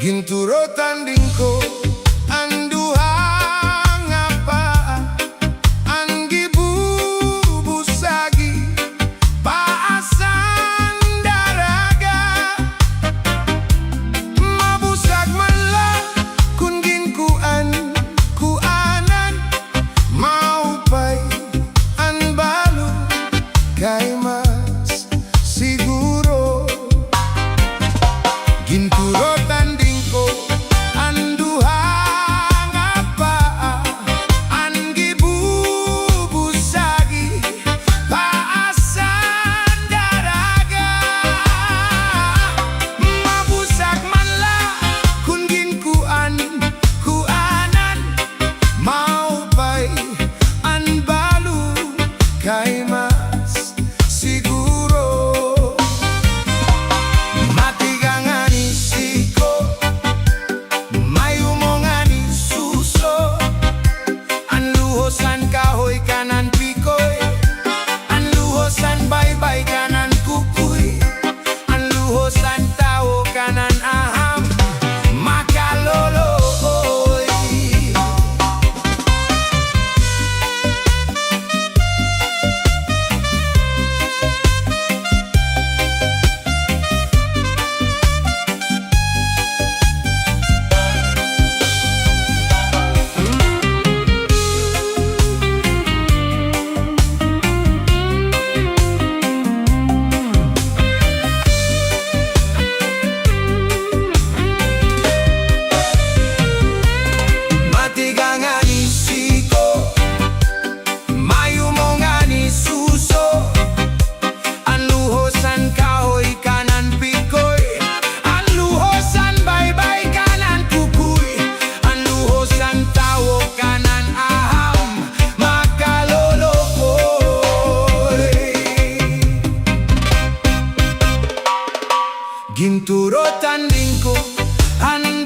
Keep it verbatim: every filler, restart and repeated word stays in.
Ginturutan din ko an duha nga paa, an gibubusagi paas han daraga. Mabusag man la kon ginkuan-kuanan, maupay an balod kay mas siguro. Ginturutan din ko an duha nga paa, an gibubusagi paas han daraga. Mabusag man la kon ginkuan-kuanan, maupay an balod kay mas siguro. Matiga ngani siko, mayumo ngani suso, an luhos han kahoy kanan pikoy, an luhos han baybay kanan kukoy, an luhos han tawo kanan aham, makaloloy. Matiga ngani siko, mayumo ngani suso, an luhos han kahoy kanan pikoy, an luhos han baybay kanan kukoy, an luhos han tawo kanan aham, makaloloy. Ginturutan din ko an